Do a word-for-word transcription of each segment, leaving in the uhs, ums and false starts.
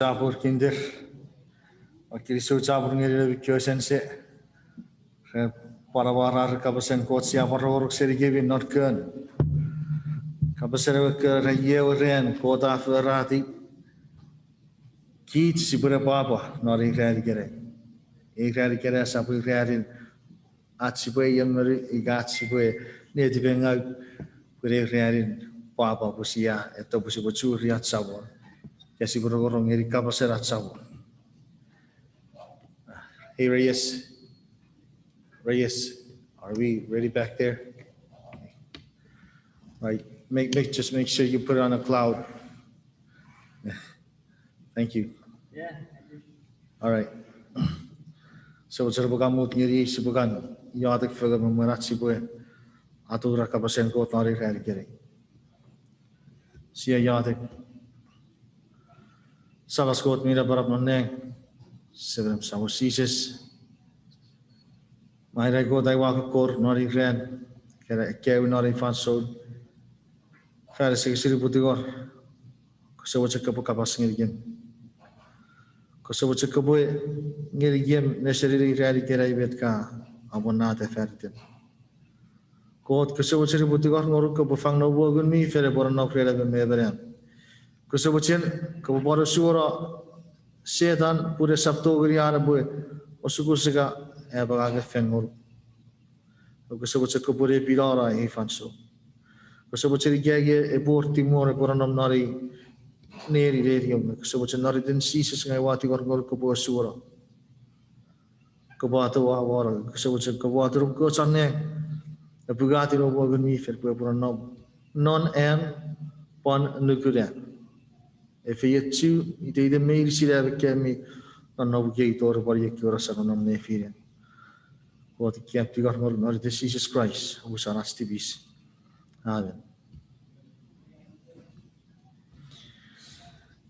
Chapur Kinder. Kinisou chapur ngeni noumi kewe sense ren pwan amwarar kapasen Kot sia pwan rongorong senikemi non kon. Kapasen ewe kon, ra iewe ran Kot a forata kich sipwene pwapwa non ei ran ikenai. Ei ran ikenai esap ranin ach sipwe iemonu ika ach sipwe netipengau, pwe ei ranin pwapwa pwe sia etto pwe sipwe churi ach Samon, ika sipwe rongorong ngeni kapasen ach Samon. Hey, Reyes. Reyes, are we ready back there? Right. Make, make, just make sure you put it on a cloud. Thank you. All right. Kose mochen epwe kan mut ngeni ei sipwe kan iotek fengen me mwen ach sipwe atura kapasen Kot non ei ran ikenai. Sia iotek. Samach Kot mi napanap non nang, Semenem Samon Jises, mwan ai Kot, aua kokkor non ei ran, ika akkaewin non ei fansoun, fan asengesini pwe tingor, kose mochen kopwe kapas ngenikem. Kose mochen kopwe ngenikem nesen ei ran ikenai met ka amonnata fan item. Kot, kose mochen epwe tingor ngonuk, kopwe fang noum Ngun mi Fel epwe nonnom ren emon me emon. Kose mochen kopwe pwan osuono Setan pun esap tongeni an epwe osukosuk ika apangangen fen ngonuk. Kose mochen kopwe ne pinano ei fansoun. Kose mochen ika nge epwe wor timwor epwe nonnom non ei neni neniom, kose mochen non iten Jises ngang ua tingor ngonuk kopwe osuono. Kopwe atoua won, kose mochen kopwe atonong kochon nang, epwe kati noum Ngun mi Fel pwe epwe nonnom non am pwan nukun am. Efeiochu iteiten meinisin am ekkemi, nonnom ikei tori pwan ekkewe ra sa nonnom nefinen. Kot, ika tingor ngonuk non iten Jises Kraist, usan ach tipis. Amen.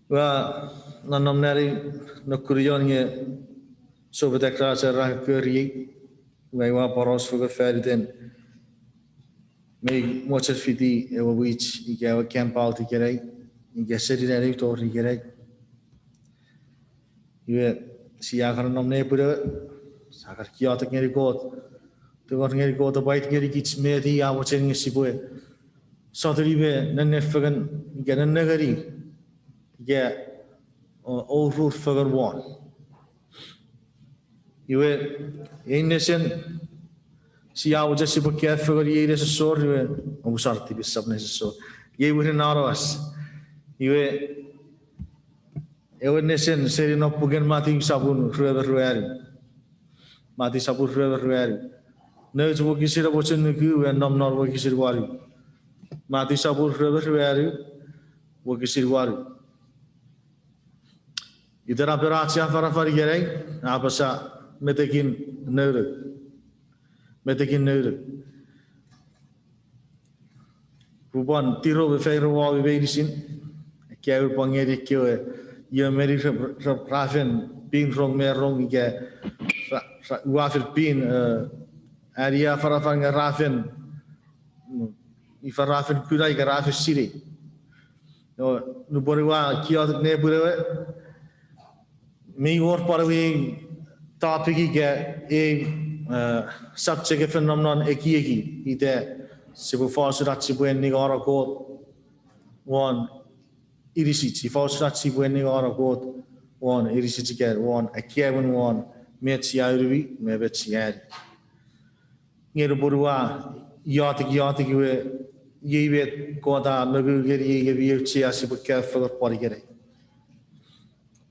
Ua nonnom nani nokunion nge soupetak ra chok ra koriei, ua, ua poraus fengen fan iten mei mochen fiti ewe mwich ika ewe camp out ikenai, ika seni nani tori ikenai. Iwe, sia kan nom nepwin ewe, sia kan iotek ngeni Kot, tingor ngeni Kot epwe aiti ngenikich met i a mochen nge sipwe sotuni me nenne fengen, ika nennengeni, ika, o, ourur fengen won. Iwe, ei nesen, sia mochen sipwe kaeo fengen iei nesosor, iwe, omusar tipis sap nesosor. Iei mwirin nanowas. Iwe, ewe nesen seni non puken Matiu sopun rue me ruanu. Matiu sopun rue me ruanu. Nouch wokisin a mochen nuku, ua nom non wokisin wanu. Matiu sopun rue me ruanu, wokisin wanu. Itenapen ach afanafan ikenai a apasa metekin nounou. Metekin nounou. Upwe pwan tiro me fairo womi meinisin, akkaewin pwan ngeni ekkewe io meni ra, ra, ra fen pin rong me rong ika ra, ra, ua fen pin, eh, ani afanafan nge ra fen, mm, ifa ra fen kuna ika ra fen sinei. No, nupwen ua iotek nepwin ewe, mi wor pwan ewe topic ika ei, eh, subject e fen nom non ekieki, ita sipwe fos usun ach sipwe ningeno Kot won inisich, ifa usun ach sipwe ningeno Kot won inisich ika won akkaewin won met sia unumi me met sia ani. Nge nupwen ua iotek, iotek iwe, iei met Kot a mongo ngeniei nge mi auchea sipwe kaeo fengen pwan ikenai.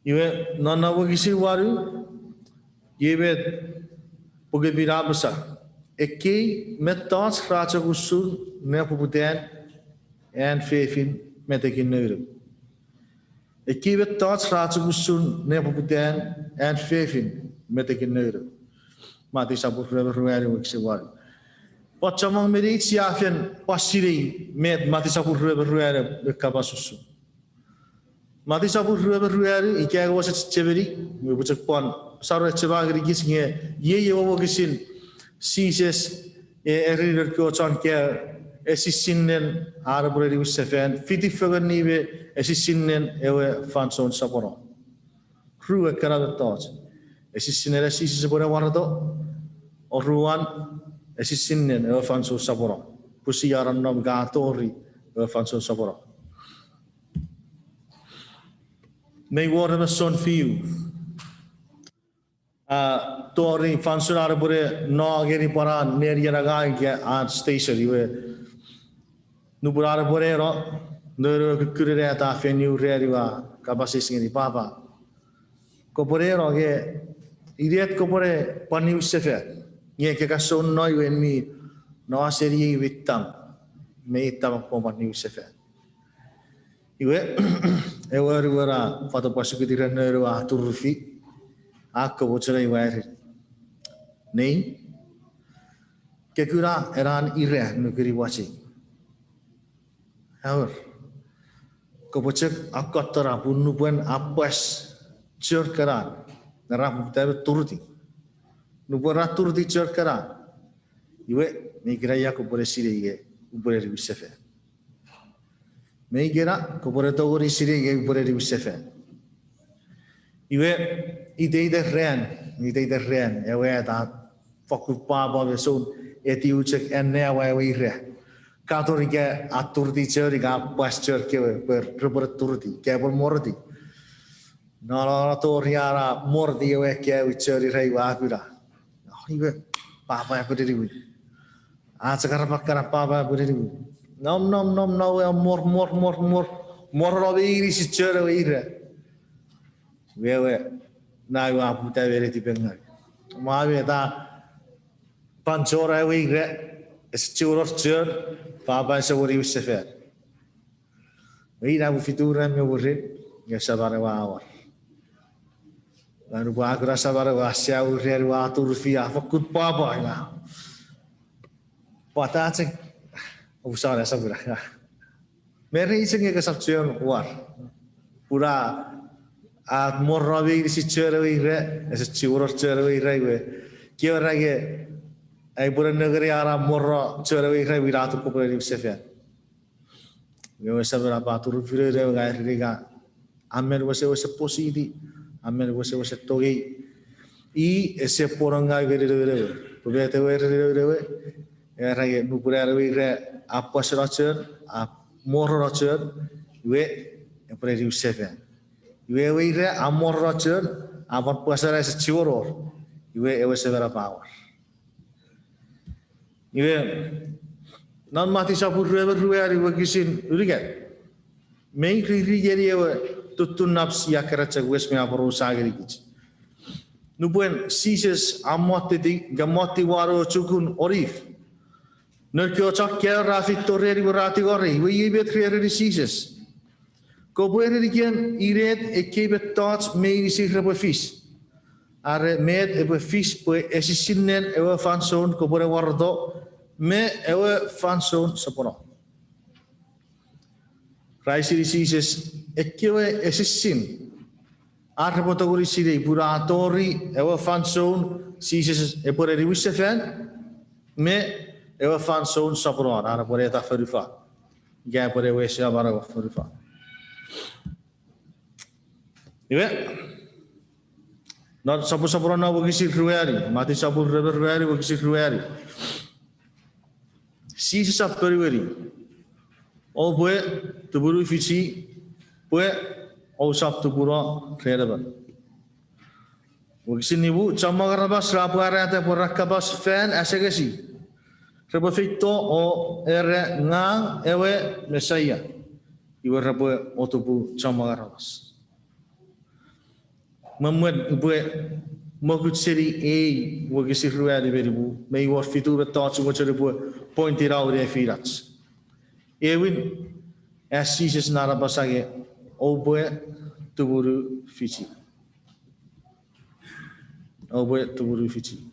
Iwe, non na wokisin wanu, iei met Puk mi Pin a apasa, ekkei mettoch ra chok usun nepoputan an fefin metekin nounou. Ekkei mettoch ra chok usun nepoputan an fefin metekin nounou. Matiu sopun rue me ruanu, wokisin wanu. Pwan chommong me neich sia fen pwan sinei met Matiu sopun rue me ruanu e kapas usun. Matiu sopun rue me ruanu, ika nge ouse chechemeni, nge upwe chok pwan sar echema ngenikich nge iei ewe wokisin Jises e ereni noun kewe chon kaeo esisinnen an epwe niwin sefan, fiti fengeni me esisinnen ewe fansoun soponon. Ru ekkana mettoch. Esisinen Jises epwe ne wareto, oruan, esisinen ewe fansoun soponon. Pwisin a nonnom ika a tori ewe fansoun soponon. Mei wor emon sounfiu a tori fansoun an epwene no ngeni pwan an nenien angang ika an station iwe. Nupwen an epwene no, noun ewe kukkunen at a fen niu ren iwe a kapas eis ngeni, Papa, kopwene no nge inet kopwene pwan niwin sefan? Nge ika ka soun no iwe en mi no seniei me ittam, me ittam epwe pwan niwin sefan. Iwe, ewe anuon a fatopwasukutiw ren noun we a turufi, a kamochuno iwe a ereni, Nei, ke kuna ena ira nukun imwachei. Awer, kopwe chok akkotona pun nupwen a pwas chon kana, nge ra poputa me turutiw. Nupwen ra turutiw chon kana, iwe, me ikena ia kopwene sinei nge upwene niwin sefan? Me ikena kopwene tongeni sinei nge upwene niwin sefan? Iwe, iteiten ran, iteiten ran, ewe at a fokkun pwapwa me soun etiw chok anneawa ewe ira. Katon ika a turutiw chon ika a pwas chon kewe pwe repwene turutiw, ika epwe morotiw. No, no, no, tori an a morotiw ewe kewe chon ira iwe a kuna. Iwe, pwapwa epwene niwin. A chok arap kana, pwapwa epwene niwin. Nom, nom, nom, no, e mor, mor, mor, mor, morono meinisin chon ewe ira. Wewe, nai we a poputa me netipengau. Mwa met a pwan chon ewe ira, ese chiwen wor chon, pwapwa ese wor niwin sefan. Ina pwe fitu ran me mwirin, nge saman ewe a war. Nupwen a kuna saman ewe a sau ren iwe a turufi, a fokkun pwapwa, ina. Pwata chok, opusan esap ina. Me rei chok nge kesap chon war. Pun a, a morono meinisin chon ewe ira, ese chiwen wor chon ewe ira iwe. Kewe ra nge, aipwene nengeni an a morono chon ewe ira iwe ina tok kopwene niwin sefan. Nge ewe saman a pwan turufino ewe nge a ereni ika a men wesewesen positi, a men wesewesen tongei. I ese pwonongau ngeni noun ewe. Pwe met ewe ereni noun ewe, era nge nupwen an ewe ira a pwaseno chon, a morono chon, iwe, epwene niwin sefan. Iwe ewe ira a morono chon, a pwan pwaseno ese chiwen wor, iwe ewe saman a pwan war. Iwe, non Matiu sopun rue me ruanu wokisin unungat, mei riri ngeni ewe tuttun nap sia keran chok wes mi aporausa ngenikich. Nupwen Jises a mottiti, nge motti won ewe chukun Olif, noun kewe chon kaeo ra feito reni iwe ra tingorei, iwe iei met re ereni Jises, Kopwe erenikem inet ekkei mettoch meinisin repwe fis, are met epwe fis pwe esisinen ewe fansoun kopwene wareto me ewe fansoun soponon. Ra eisini Jises ekkewe esisin ar repwe tongeni sinei pun a tori ewe fansoun Jises epwene niwinsefan me ewe fansoun soponon an epwe eta fonufan, ika epwene wes ewe manauen fonufan. Iwe, non sopun soponon non wokisin ruanu, Matiu sopun rue me ruanu wokisin ruanu. Jises a ponueni, oupwe tumunu fichi pwe ousap tupuno ren emon. Wokisin nimu, chommong aramas ra pwarata pwe ra kapas fan asengesir, repwe feito o era, ngang ewe Mesaia, iwe repwe otupu chommong aramas. Me mwen upwe mokut seni ei wokisin ruanu me nimu, mei wor fitu mettoch ua mochen upwe point out nefinach. Ewin, a Jises na apasa nge, oupwe tumunu fichi. Oupwe tumunu fichi.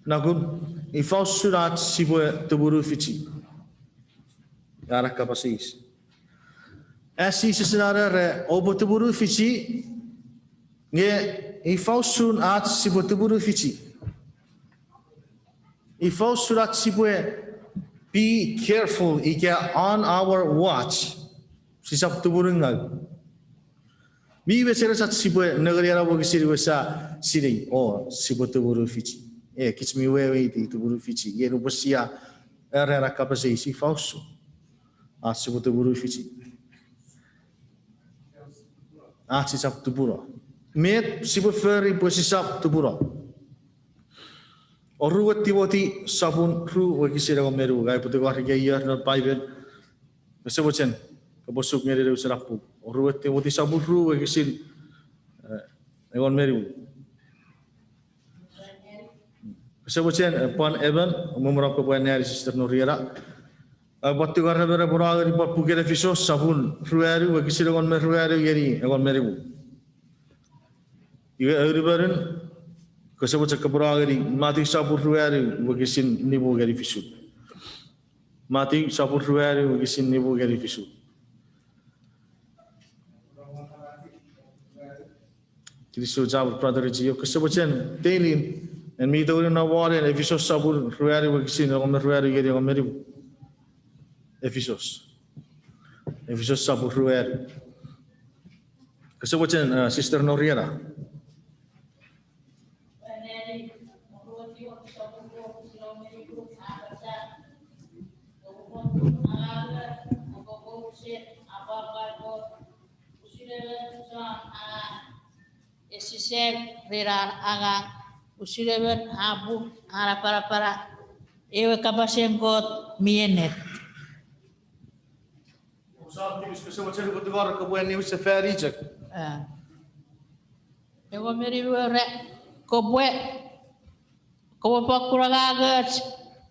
Nakun, ifa usun ach sipwe tumunu fichi? Ena kapas eis. A Jises na era oupwe tumunu fichi, nge ifa usun ach sipwe tumunu fichi? Ifa usun ach sipwe be careful ika on our watch, sisap tumunungau? Mi mecheres ach sipwe nengeni ena wokisin iwe sia sinei o sipwe tumunu fichi. E, kich mi weweiti tumunu fichi. Iei nupwen sia ereni ena kapas eis, ifa usun ach sipwe tumunu fichi? Ach sisap tupuno. Met sipwe fori pwe sisap tupuno? Oruan Timoti sopun ru wokisin engon me nimu. Ngang upwe tingor ika ior non Paipen, kose mochen kopwe suk ngeni nouch ena puk. Oruan Timoti sopun ru wokisin, eh, engon me nimu. Kose mochen, eh, pwan emon, mwo mwo kopwe anneani Sister Noriana. Eh, pwan tingor emon epwe no ngeni pwan puken Efisos sopun ruanu wokisin engon me ruanu ngeni engon me nimu. Iwe aunungatin, kose mochen kopwe no ngeni Matiu sopun ruanu wokisin nimu ngeni fisu. Matiu sopun ruanu wokisin nimu ngeni fisu. Kinisou chapur, brother Ichio. Kose mochen tenin, en mi tongeni no won Efisos sopun ruanu wokisin engon me ruanu ngeni engon me nimu. Efisos. Efisos sopun ruanu. Kose mochen, eh, Sister Noriana. Esisek ren an angang, usun emon a pung, a napanapana ewe kapasen Kot mi ennet. Engon me nimu, era, kopwe, kopwe fokkun angangoch,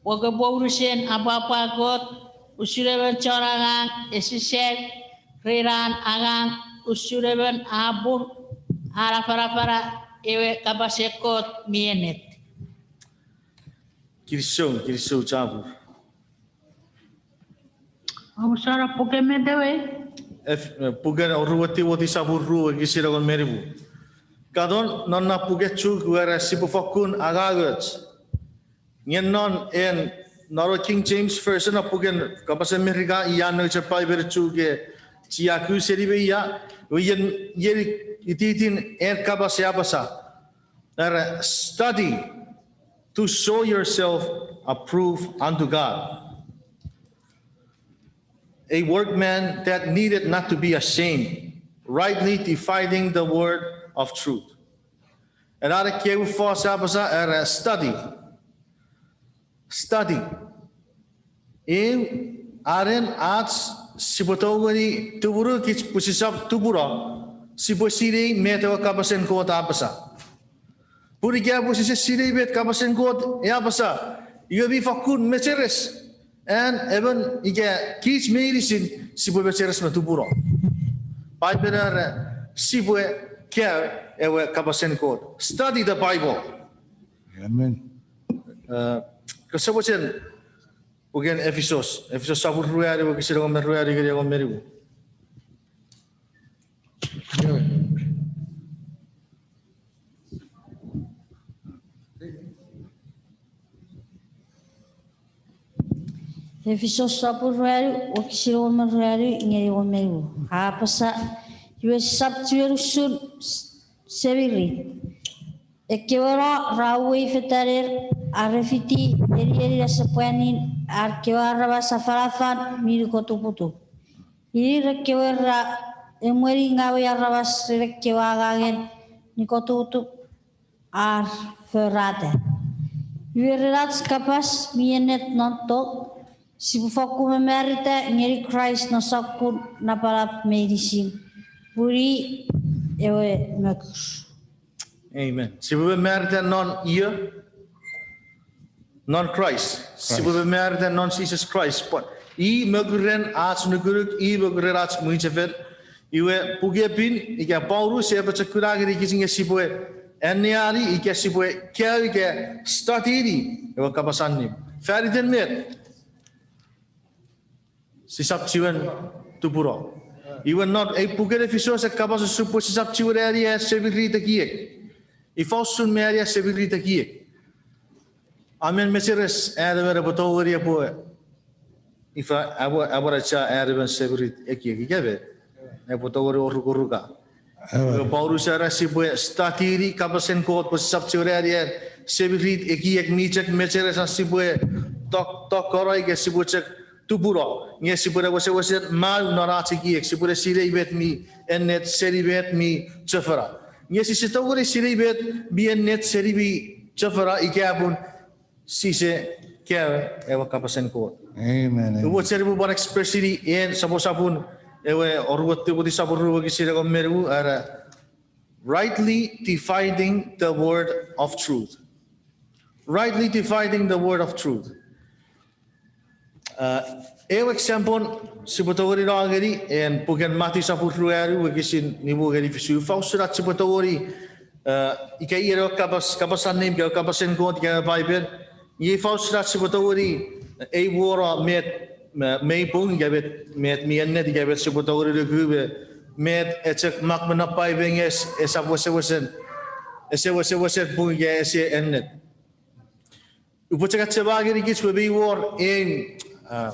o kopwe unusen apwapwa Kot, usun emon chon angang, esisek ren an angang, usun emon a pung, a napanapana ewe kapasen Kot mi ennet. Kinisou, kinisou chapur. Omusano puken met ewe? Ef-, eh, puken Oruan Timoti sopun ru wokisin engon me nimu. Katon non na puken Chuuk iwe era sipwe fokkun angangoch. Nge non en, non ewe King James Version, na puken kapasen Merika, ian nouch Paipen Chuuk e chiaku seni me ia, iwe ien, ien ititin en kapas e apasa, era, study to show yourself approved unto God, a workman that needed not to be ashamed, rightly dividing the word of truth. Ena ekkewe fos a apasa era study. Study. Eu, anen ach sipwe tongeni tumunu kich pwe sisap tupuno, sipwe sinei met ewe kapasen Kot a apasa. Pun ika pwe sise sinei met kapasen Kot e apasa, iwe mi fakkun mecheres an emon ika kich meinisin sipwe mecheres me tupuno. Paipen a era sipwe kaeo ewe kapasen Kot. Study the Bible. Amen. Eh, kose mochen puken Efisos, Efisos sopun ruanu wokisin engon me ruanu ngeni engon me nimu. Efisos sopun ruanu wokisin engon me ruanu ngeni engon me nimu. A apasa, iwe sisap chiwen usun semirit. Ekkewe no ra uwei fetaner, are fiti enieni asepwanin ar kewe aramas afanafan mi nikotuputup. Ir ekkewe ra emweni ngawen aramas ren ekkewe angangen nikotuputup ar forata. Iwe ren ach kapas mi ennet non tok, sipwe fokkun mamarita ngeni Kraist non sokkun napanap meinisin, pun i ewe mokur. Amen. Sipwe mamarita non io? Non Kraist. Sipwe mamarita non Jises Kraist. Pwan i mokuren ach nukunuk, i mokuren ach mwichefen. Iwe Puk e Pin ika Paulus e apochokuna ngenikich nge sipwe anneani ika sipwe kaeo ika study-ni ewe kapas allim. Fan iten met? Sisap chiwen tupuno. Iwe non ei puken Efisos e kapas usun pwe sisap chiwen ani ach semirit ekiek. Ifa usun me ani ach semirit ekiek? A men mecheres an emon epwe tongeni epwe, ifa, epwe, epwe acha an emon semirit ekiek ika met. Epwe tongeni orukoruka. Iwe Paulus a era sipwe study-ni kapasen Kot pwe sisap chuen ani an semirit ekiek mi chok mecheres an sipwe tok, tokkono ika sipwe chok tupuno. Nge sipwe ne wesewesen manau non ach ekiek, sipwe ne sinei met mi ennet seni met mi chofona. Nge sise tongeni sinei met mi ennet seni mi chofona ika pun sise kaeo ewe kapasen Kot. Amen. Upwe cheni pwe pwan express-ini en soposopun ewe oruan Timoti sopun ru wokisin engon me nimu, era, rightly dividing the word of truth. Rightly dividing the word of truth. Uh, ewe example sipwe tongeni no ngeni en puken Mati sopun ruanu wokisin nimu ngeni fisu. Ifa usun ach sipwe tongeni, uh, ika iei ewe kapas, kapas allim, ika ewe kapasen Kot, ika ewe Paipen. Iei ifa usun ach sipwe tongeni, uh, ei woro met, uh, mei pung, ika met, met mi ennet, ika met sipwe tongeni nuku me, met e chok mak me non Paipen nge es-, esap wesewesen, ese wesewesen pung ika ese ennet. Upwe chok achema ngenikich pwe mei wor ei, uh,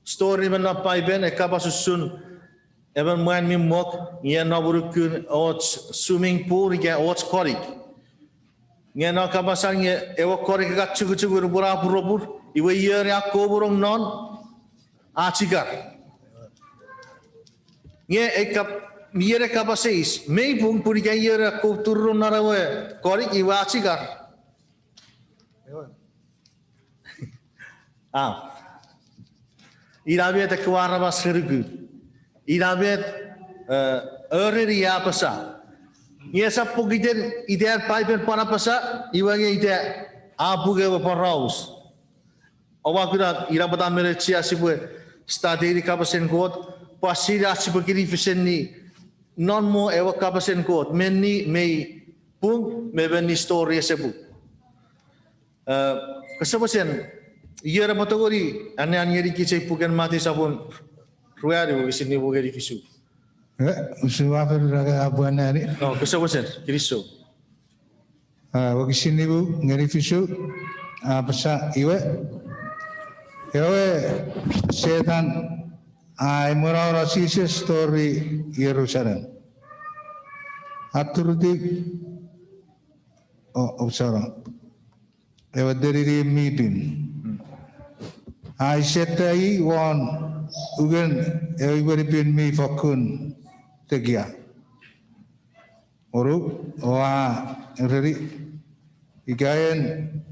story me non Paipen e kapas usun emon mwan mi mok nge nom unukun och swimming pool ika och konik. Nge non kapasan nge ewe konik a kan chukuchuku nupwen a puropur, iwe ion a komunong non a chikar. Nge e kap-, mi ene kapas eis, mei pung pun ika ion a kouturunong non ewe konik iwe a chikar. A. Ina met ekkewe aramas re nuku. Ina met, eh, oreni a apasa. Nge esap pokiten ita Paipen pwan apasa, iwe nge ita a pung ewe poraus. Oua kuna ina pwata mi auchea sipwe study-ni kapasen Kot, pwan sinei ach sipwe kinifisenni non mo ewe kapasen Kot, menni mei pung me menni story ese pung. Eh, kose mochen, ion epwe tongeni anneani ngenikich ei puken Mati sopun ruanu wokisin nimu ngeni fisu. Eh, usun ua fen rage apwe anneani. No, kose mochen, kinisou. Ah, wokisin nimu ngeni fisu, a apasa iwe, ewe Setan a emwenano Jises tori Jerusalem. A turutiw, o, o, sorry. Ewe tenini mi pin. A iseta i won ungen ewe imwenipin mi fokkun tekia. Oru, o a ereni, ika en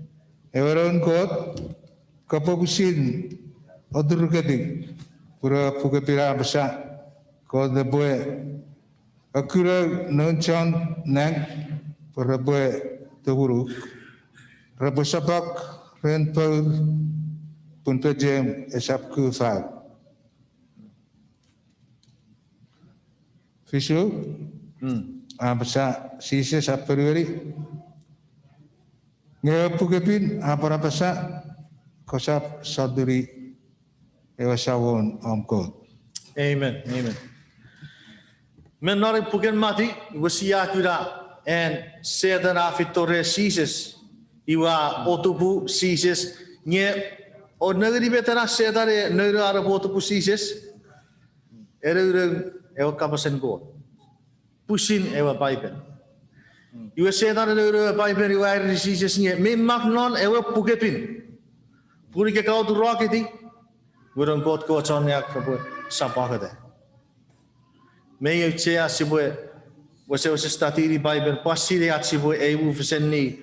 ewe Noun Kot, kopwe pwisin oturuketiw, pun ewe pukepin a apasa, Kot epwe akuno noun chon nang pwe repwe tumunuk, repwe sopok ren pour, pun pechem esap kufau. Fisu, a apasa Jises a ponueni, nge ewe pukepin a pwan apasa, kosap sotuni ewe Samon om Kot. Amen, amen. Me non ei puken Mati, iwe sia kuna an Setan a feito ren Jises, iwe a otupu Jises, nge o nengeni met ena Setan e nounou an epwe otupu Jises, e nounou ewe kapasen Kot. Pwisin ewe Paipen. Iwe Setan e nounou ewe Paipen iwe a ereni Jises nge mei mak non ewe pukepin. Pun ika ka oturokiti, iwe noun Kot kewe chon nang repwe sopwoketa. Mei auchea sipwe wesewesen study-ni Paipen, pwan sinei ach sipwe eimufesenni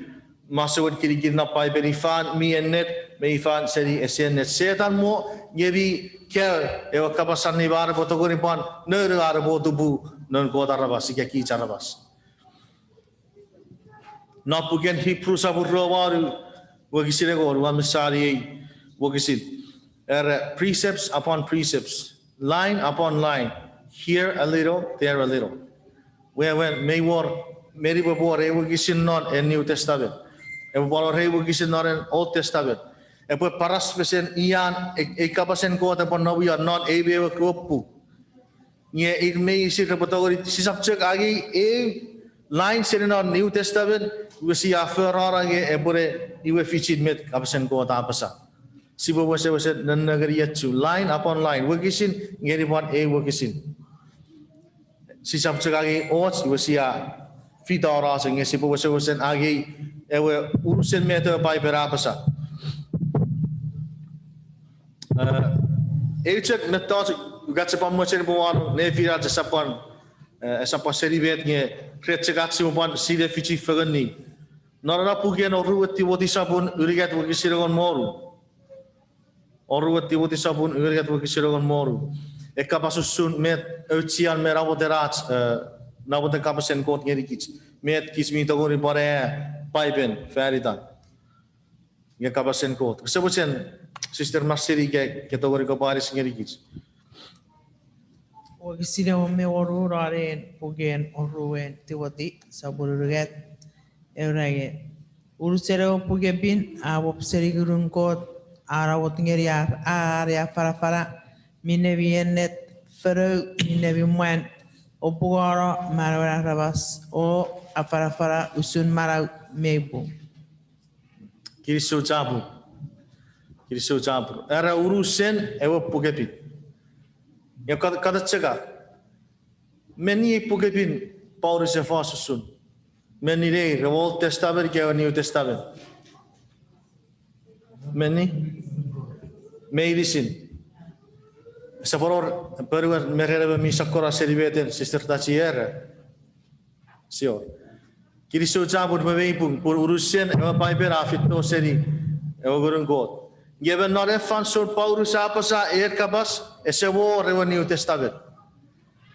masouen kinikin non Paipen, ifan mi ennet me ifan seni ese ennet. Setan mo nge mi kaeo ewe kapas allim an epwe tongeni pwan nounou an epwe otupu noun Kot aramas ika kich aramas. Non puken Hipru sopun rue wanu wokisin engon, ua mesani ei wokisin. Era precepts upon precepts, line upon line, here a little, there a little. Wewen mei wor, meni pwe wor ei wokisin non ei New Testament. Epwe pwan wor ei wokisin non ei Old Testament. Epwe paras fesen ian e-, ei kapasen Kot epwe nom ia non ei me ewe kewe puk. Nge ir meinisin repwe tongeni, sisap chok angei eu Line seni non New Testament, iwe sia forata nge epwene iwe fichin met kapasen Kot a apasa. Sipwe wesewesen nennengeni echu, line upon line, wokisin ngeni pwan ei wokisin. Sisap chok angei och iwe sia fitonoch nge sipwe wesewesen angei ewe unusen met ewe Paipen a apasa. Eu chok mettoch ua chok pwan mochen pwe ua nefin ach esap pwan, esap pwan seni met nge ren chok ach sipwe pwan sinei fichi fengeni. Non ena puken oruen Timoti sopun unungat wokisin engon me wonu. Oruen Timoti sopun unungat wokisin engon me wonu. E kapas usun met auchean me namoten ach, namoten kapasen Kot ngenikich. Met kich mi tongeni pwan aea Paipen fan itan. Nge kapasen Kot. Kose mochen, Sister Marceli, ke, ke tongeni kopwe anis ngenikich. Wokisin engon me wonu non ei puken oruen Timoti sopun unungat. Ew nge, unusen ewe pukepin a wop seni ngunun Kot, a namot ngeni ar, are afanafana, minne mi ennet, fonou, minne mi mwan, opungono manauen aramas, o afanafana usun manau mi pung. Kinisou chapur. Kinisou chapur. Era unusen ewe pukepin. Nge kat-, katocheka. Menni ei pukepin Paulus e fos usun? Menni nei, ewe Old Testament ika ewe New Testament? Menni? Meinisin. Sopweno, ponuer me ren emon mi sokkona seni meten Sister Tachi era. Sio. Kinisou chapur me mei pung, pun unusen ewe Paipen a feito seni ewe ngunun Kot. Nge emon non ei fansoun Paulus a apasa ei kapas, ese wor ewe New Testament.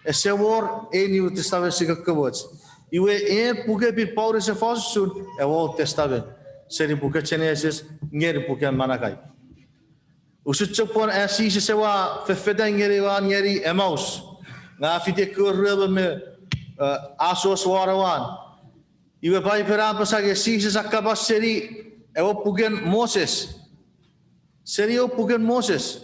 Ese wor ei New Testament sia kokkomoch. Iwe ei pukepin Paulus e fos usun, ewe Old Testament. Seni puken Genesis ngeni puken Malakai. Usun chok pwan an Jises ewe a fefetan ngeni ewe an ngeni Emaus. Nge a fiti ekkewe ruemon me, a sos won ewe an. Iwe Paipen a apasa nge Jises a kapas seni ewe puken Moses. Seni ewe puken Moses.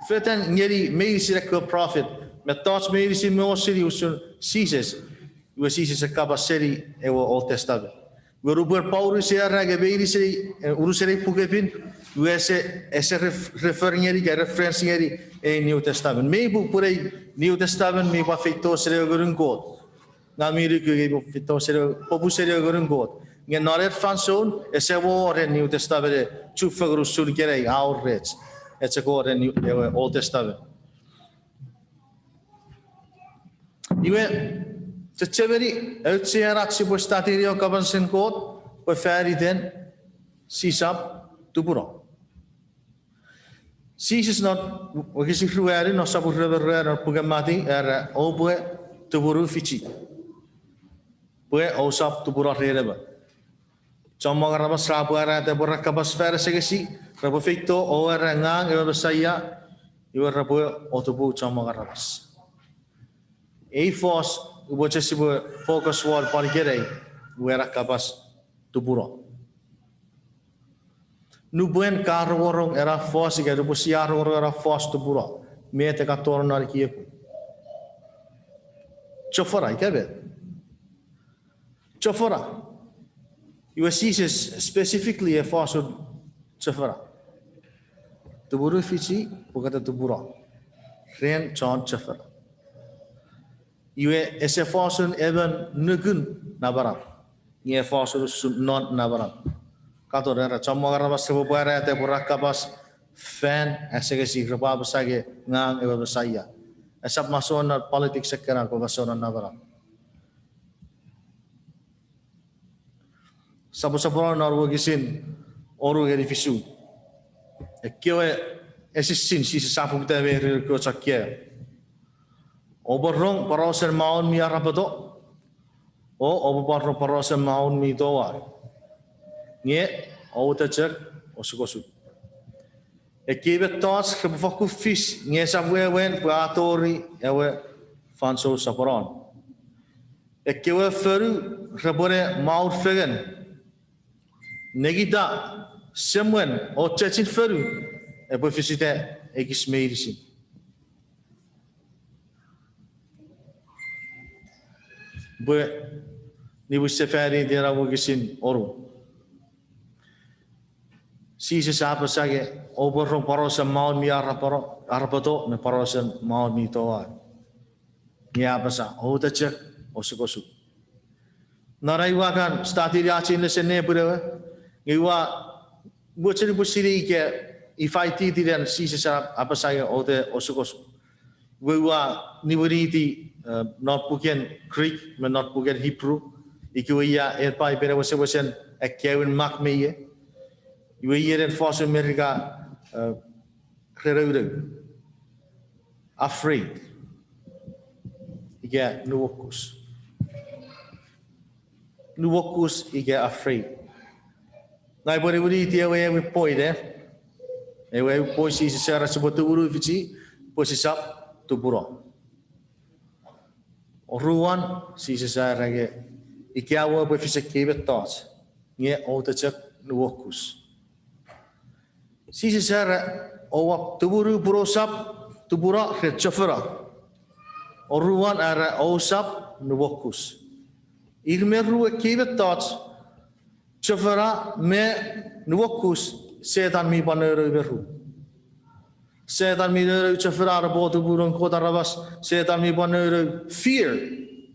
Fetan ngeni meinisin ekkewe prophet. Mettoch meinisin mi osini usun Jises. Iwe Jises e kapas seni ewe Old Testament. Iwe nupwen Paulus e era nge meinisin, unusen ei pukepin, iwe ese, ese ref-, refer ngeni ika reference ngeni ei New Testament. Mei pung pun ei New Testament mi pwan feito seni ewe ngunun Kot. Ngang mi nuku nge mi pwan feito seni, popun seni ewe ngunun Kot. Nge non ei fansoun, ese wor ei New Testament e chufengen usun ikenai a wor rech. E chok wor ei, ewe Old Testament. Iwe, chechemeni, auchean ach sipwe study-ni ewe kapasen Kot, pwe fan iten sisap tupuno. Jises non wokisin ruanu non sopun rue me ruanu non puken Mati, era oupwe tumunu fichi. Pwe ousap tupuno ren emon. Chommong aramas ra pwarata pwe ra kapas fan asengesich, repwe feito o era ngang ewe Mesaia, iwe repwe otupu chommong aramas. Ei fos, upwe chok sipwe focus won pwan ikenai, iwe ena kapas tupuno. Nupwen ka rongorong ena fos ika nupwen sia rongorong ena fos tupuno, met e kan tonong non ekiekun? Chofona, ika met? Chofona. Iwe Jises specifically e fos usun chofona. Tumunu fichi pokiten tupuno ren chon chofona. Iwe ese fos usun emon nukun namanam, nge e fos usun non namanam. Katon era chommong aramas repwe pwarata pwe ra kapas fan asengesich, repwe apasa nge ngang ewe Mesaia. Esap masouan non politics ekkena, pwe masouan non namanam. Soposoponon non wokisin wonu ngeni fisu. Ekkewe esisin Jises a poputa me ren ekkewe chon kaeo. Oupwe rong porausen maun mi arapoto, o oupwe pwan rong porausen maun mi towau. Nge oupwe chok osukosuk. Ekkei mettoch repwe fokkun fis nge esap wewen pwe a tori ewe fansoun soponon. Ekkewe fonu repwene maun fengen. Nekita, semwen o chechin fonu epwe fisita ekis meinisin. Pwe Niwin Sefaniti ena wokisin onu. Jises a apasa nge, oupwe rong porausen maun mi arapoto me porausen maun mi toau. Nge a apasa, oute chok, osukosuk. Non ai ua kan studyni ach ei nesen nepwin ewe, nge ua mochen upwe sinei ika ifa ititinan Jises a apasa nge oute osukosuk. Iwe ua niwiniti non puken Greek me non puken Hebrew, ikewe ia en Paipen e wesewesen akkaewin mak me ie. Iwe iei ren fosun Merika, ren nounou. Afraid. Ika nuokus. Nuokus ika afraid. Ngang upwe niwiniti ewe aewin point, e. Ewe aewin point Jises a era sipwe tumunu fichi pwe sisap tupuno. Oruan, Jises a era nge, ika oua epwe fis ekkei mettoch, nge oute chok nuokus. Jises a era, oua tumunu pun ousap tupuno ren chofona. Oruan a era ousap nuokus. Ir me ru ekkei mettoch, chofona me nuokus, Setan mi pwan nounou me ru. Setan mi nounou chofona an epwe otupu noun Kot aramas, Setan mi pwan nounou fear,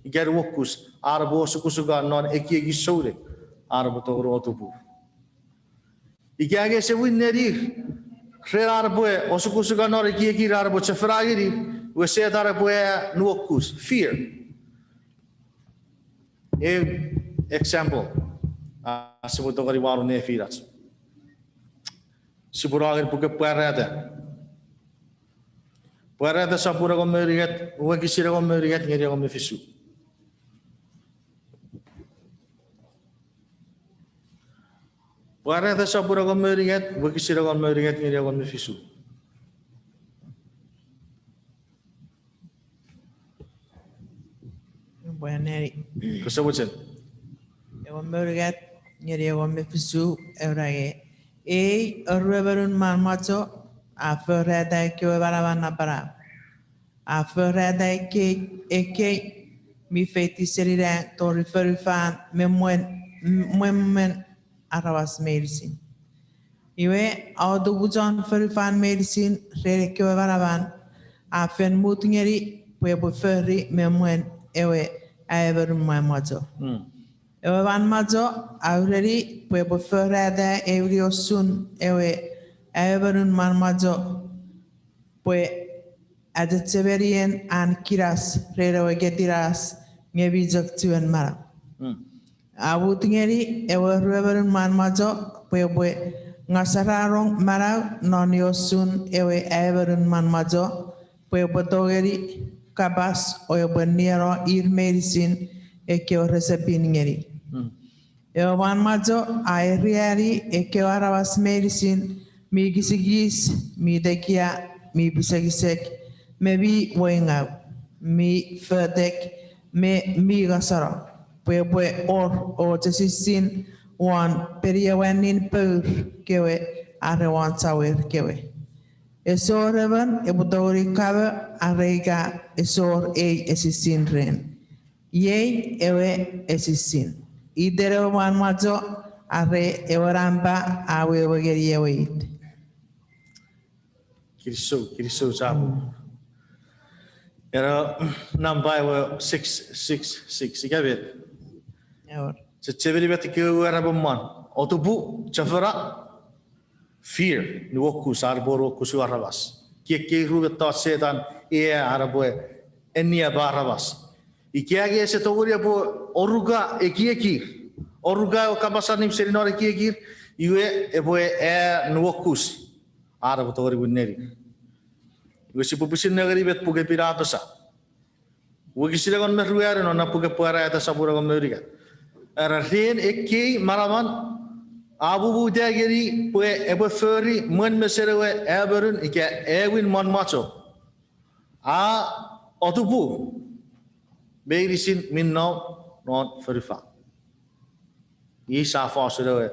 ika nuokus, an epwe osukosuka non ekiekir souneng, an epwe tongeni otupu. Ika nge ese win nenir, ren an epwe osukosuka non ekiekir an epwe chofona ngenir, iwe Setan epwe aea nuokus, fear. Eu example, a, sipwe tongeni wanong nefinach. Sipwe no ngeni puken Pwarata. Pwarata sopun engon me unungat, wokisin engon me unungat ngeni engon me fisu. Pwarata sopun engon me unungat, wokisin engon me unungat ngeni engon me fisu. Pwe neni. Kose mochen. Engon me unungat ngeni engon me fisu, e ura nge, ei oruemonun manmwacho a forata ekkewe manaman napanap. A forata ekkei, ekkei mi feiti seni nang tori fonufan me mwen, mwen, mwen aramas meinisin. Iwe, a otupu chon fonufan meinisin ren ekkewe manaman, a fen mut ngeni pwe epwe fori me mwen ewe aemonun manmwacho. Ewe manmwacho a ureni pwe epwe forata ew niosun ewe aemonun manmwacho pwe achechemenien an kinas ren ewe ketinas nge mi chok chiwen manau. A mut ngeni ewe oruemonun manmwacho pwe epwe ngasararong manau non niosun ewe aemonun manmwacho pwe epwe tongeni kapas o epwe nieno ir meinisin ekkewe rese pin ngeni. Ewe manmwacho a eriani ekkewe aramas meinisin mi kisikis, mi tekia, mi pisekisek, me mi weingau, mi fotek, me mi ngaseno, pwe epwe wor och esisin won peniewannin pour kewe are won chauer kewe. Esor emon epwe tongeni kamo are ika esor ei esisin ren. Iei ewe esisin. Iten ewe manmwacho are ewe nampa a wewe ngeni ewe it. Kinisou, kinisou chapur. Ena nampa ewe six six six, ika met? Chechemeni met ekkewe era me mwan. Otupu, chofona, fear, nuokus, an epwe nuokusu aramas. Kiekkei ru mettoch Setan e aea an epwe enniapa aramas. Ika nge ese tongeni epwe oruka ekiekir, oruka ewe kapas allim seni non ekiekir, iwe epwe aea nuokus, an epwe tongeni win neni. Iwe sipwe pwisin nengeni met puken Piter a apasa. Wokisin engon me ruanu non na puken Pwarata sopun engon me unungat. Era ren ekkei manaman a mumuta ngeni pwe epwe fori mwen mesen ewe aemonun ika aewin manmwacho. A otupu meinisin mi nom non fonufan. Iei sia fos usun ewe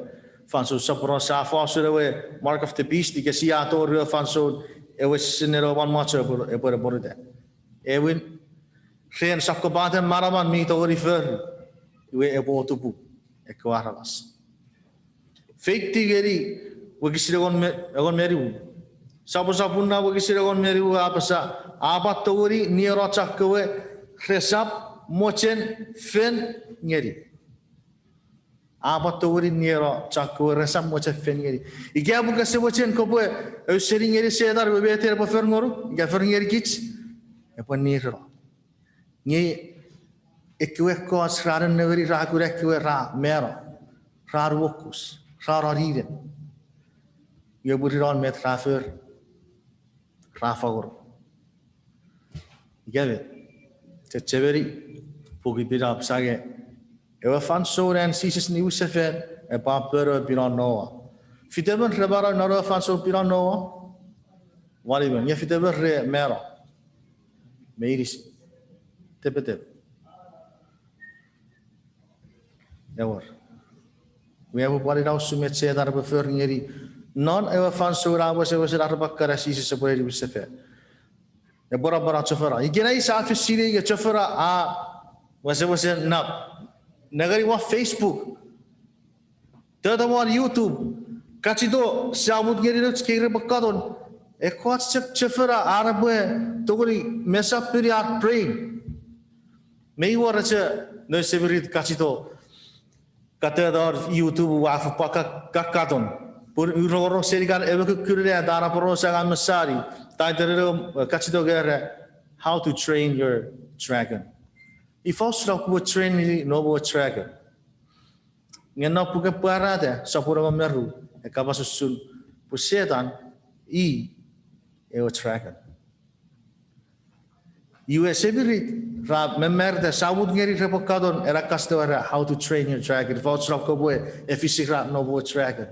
fansoun soponon, sia fos usun ewe mark of the beast, ika sia tori ewe fansoun ewe sinnen ewe manmwacho epwe, epwe, epwe ponuta. Aewin, ren sokkopaten manaman mi tongeni fori. Iwe epwe otupu ekkewe aramas. Feiti ngeni wokisin engon me, engon me nimu. Sopwosopun na wokisin engon me nimu a apasa, a pwan tongeni nieno chokkewe resap mochen fen ngeni. A pwan tongeni nieno chokkewe resap mochen fen ngeni. Ika pwe kese mochen kopwe ausening ngeni Setan iwe met epwe fori ngonuk, ika fori ngenikich, epwe nireno. Nge ekkewe ekkoch ra nennengeni ra kuna ekkewe ra mano, ra nuokus, ra noninen. Iwe mwirin met ra fori, ra fangeno. Ika met, chechemeni, pukefel a apasa nge ewe fansoun an Jises niwin sefan, epwe pwan ewe pinon Noa. Fitemon re mano non ewe fansoun pinon Noa? Wanimen. Nge fitemon re mano? Meinisin. Tepetep. Ewer. Iwe epwe pwan ina usun met Setan epwe fori ngeni non ewe fansoun a wesewesen arap kana Jises epwe niwin sefan. Epwe napano chofona. Ikenai sia fen sinei nge chofona a wesewesen nap. Nengeni won Facebook, tota won YouTube, kachito, sia mut ngeni nouch kei repwe katon. Ekkoch chok chofona ar repwe tongeni mess up-ini ar brain. Mei wor echo noun semirit kachito, katoton YouTube ua fen pwan ka, ka katon. Pun u rongorong seni kan ewe kukkun at an aporausa ngang me sani, title-en ewe, eh, kachito nge era, How to Train Your Dragon. Ifa usun kopwe train-ini noum ewe dragon. Nge non puken Pwarata sopun engon me ru, e kapas usun pwe Setan i ewe dragon. Iwe semirit ra mamarita, sia mut ngeni repwe katon ena kachito era How to Train Your Dragon. Ifa usun kopwe efisira noum ewe dragon.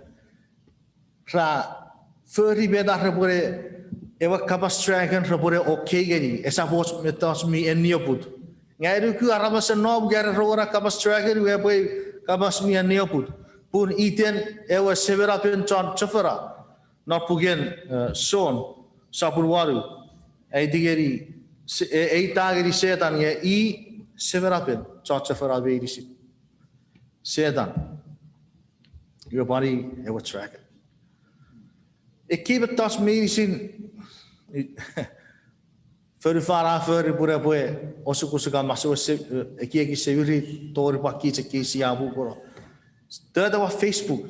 Ra fori met ar repwene, ewe kapas dragon repwene okay ngeni, esap och mettoch mi ennioput. Ngang ua nuku aramasen nom nge ra rongorong kapas dragon iwe epwe kapas mi ennioput. Pun iten ewe semenapen chon chofona non puken, eh, Jon, sopun wanu, aiti ngeni, se, e, eita ngeni Setan nge i semenapen chon chofona meinisin. Setan. Iwe pwan i ewe dragon. Ekkei mettoch meinisin, fonufan a fori pun epwe osukosuk, a masouen se, ekieki semirit tori pwan kich ekkei sia pupuno. Tota won Facebook.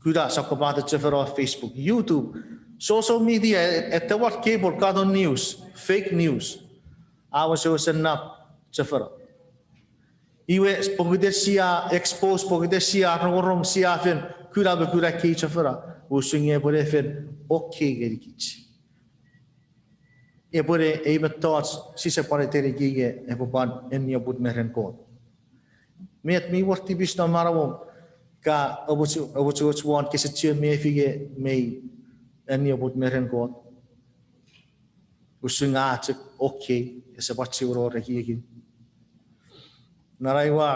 Kuna sokkopaten chofona won Facebook, YouTube, social media, e, ete won cable, katon news, fake news. A wesewesen nap chofona. Iwe pokiten sia expose, pokiten sia rongorong, sia fen kuna me kuna ekkei chofona, usun nge epwene fen okay ngenikich. Epwene ei mettoch sise pwan eteniki nge epwe pwan ennioput me ren Kot. Met mi wor tipis non manauom, ka omoch, omochomoch won kese chiwen mefi nge mei ennioput me ren Kot. Usun nge a chok okay, ese pwan chiwen wor ekiekin. Non ai ua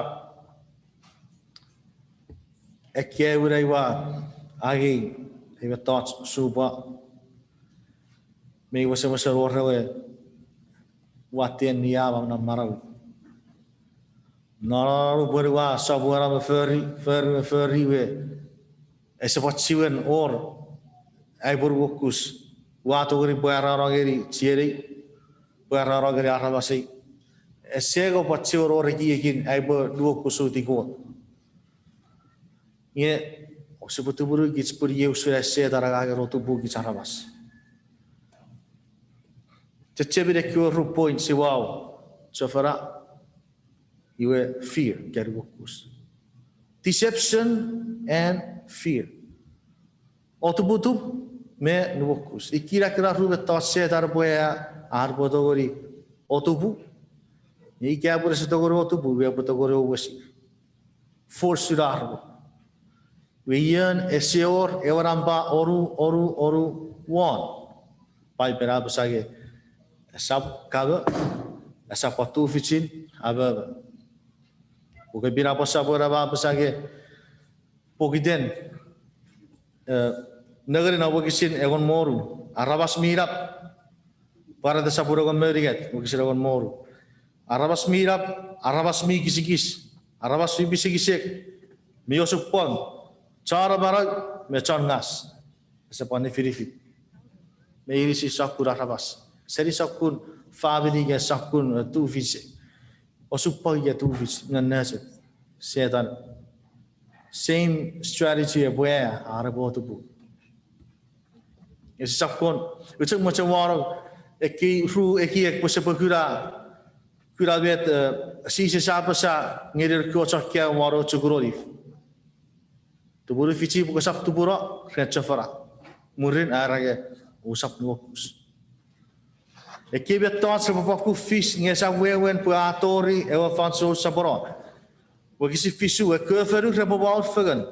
Ekkei aewin ai ua angei ei mettoch supa, mei wesewesen wor ewe watten niamam non manauei. Non nupwen ua sopweno me fori, fori me fori we, ese pwan chiwen wor ai pwe nuokus, ua tongeni pwarano ngeni chienei, pwarano ngeni aramasei. Ese pwan chiwen wor ekiekin ai pwe nuokusuti Kot. Nge, o sipwe tumunukich pun iei usun an Setan a angangen otupukich aramas. Chechemeni ekkewe ru point siwau, chofona, iwe fear, ika nuokus. Deception and fear. Otuputup me nuokus. Ikkena ekkena ru mettoch Setan epwe aea ar repwe tongeni otupu. Nge ika pwe rese tongeni otupu, iwe epwe tongeni owesir. Force-ini ar repwe. Iwe ion ese wor ewe nampa onu, onu, onu, won. Paipen a apasa nge, esap kamo, esap pwan tufichin amomo. Puken Pin a apasa pwe, a apasa nge, pokiten, eh, nengeni non wokisin engon me wonu, aramas mi nap, Pwarata sopun engon me unungat, wokisin engon me wonu. Aramas mi nap, aramas mi kisikis, Aramas mi pisekisek, mi osupwang, chon amanau me chon ngas. Ese pwan nifinifin. Meinisin sokkun aramas. Seni sokkun famini ika sokkun, eh, tufich. Osupwang ika tufich, nge nechok. Setan. Same strategy epwe, a, are epwe otupu. Ese sap kon, ua chok mochen wanong ekkei ru ekiek pwe sipwe kuna, kuna met, eh, Jises a apasa ngeni ekkewe chon kaeo won ewe chukun Olif. Tumunu fichi pwe kosap tumuno ren chofona. Mwirin a era nge, ousap nuokus. Ekkei mettoch repwe fakkun fis nge esap wewen pwe a tori ewe fansoun soponon. Wokisin fisu, ekkewe fonu repwe maun fengen.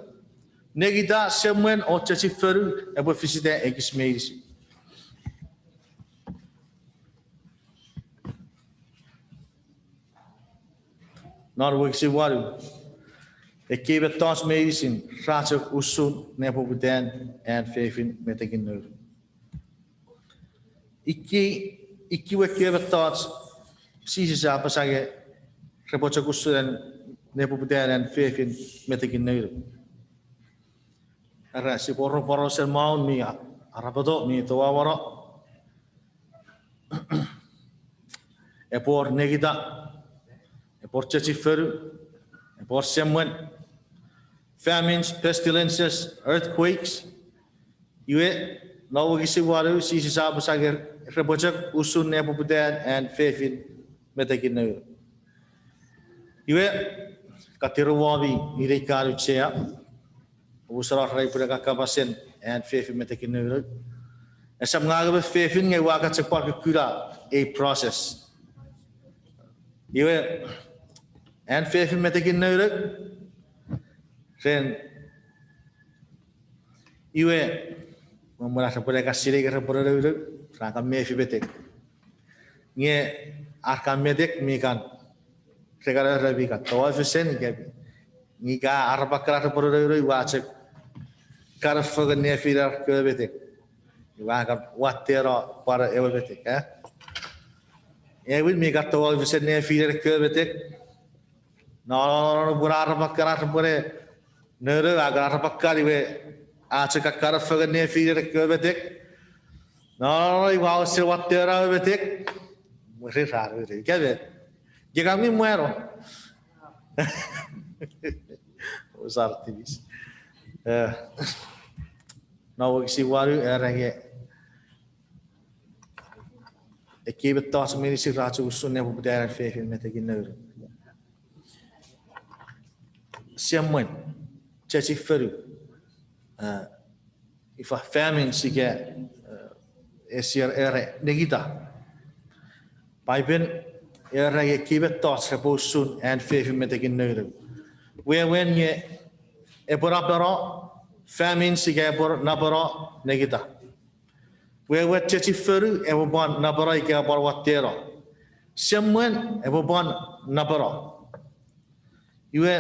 Nengita, semwen, o chechifonu epwe fisita ekis meinisin. Non wokisin wanu, ekkei mettoch meinisin ra chok usun nepoputan an fefin metekin nour. Ikkei, ikkei we ekkewe mettoch Jises a apasa nge repwe chok usun nepoputan an fefin metekin nour. Era sipwe wor porausen maun mi a-, arapoto, mi towawano. Epwe wor nengita, epwe wor chechifonu, epwe wor semwen, famines, pestilences, earthquakes. Iwe, non wokisin wanu, Jises a apasa nge repwe chok usun nepoputan an fefin metekin nour. Iwe, ka tiro womi inei ka auchea, omusano ren ai pwe ka kapasen an fefin metekin nounou. Esap ngang emon fefin nge ua kan chok pwan kukkuna ei process. Iwe, an fefin metekin nounou, ren iwe, mwen ar repwe ne kan sinei nge repwe nounou, ra kan mefi metek. Nge ar kan metek mi kan, re kan, re mi kan toau fesen ika, nge ika arap kan ar repwe nounou, ua chok kan fengen nefinen ar kewe metek. Ua kan watteno pwan ewe metek, eh? Ewin mi kan toau fesen nefinen ekkewe metek. No, no, no, no, pun arap kan ar repwe ne nounou, a kan arap kan iwe, a chok kan fengen nefinen ekkewe metek. No, no, no, iwe a wesen watteno ewe metek. Mwirin ra nounou. Ika met. Ika kan mi mwano. Usar tipis. Eh, non wokisin wanu, era nge ekkei mettoch meinisin ra chok usun nepoputan an fefin metekin nounou. Semwen, chechifonu, eh, ifa famines ika, eh, ese, era nengita. Paipen era nge ekkei mettoch repwe usun an fefin metekin nounou. Wewen nge epwe napeno famines ika epwe napeno nengita. Wewen chechifonu epwe pwan napeno ika pwan watteno. Semwen epwe pwan napeno. Iwe,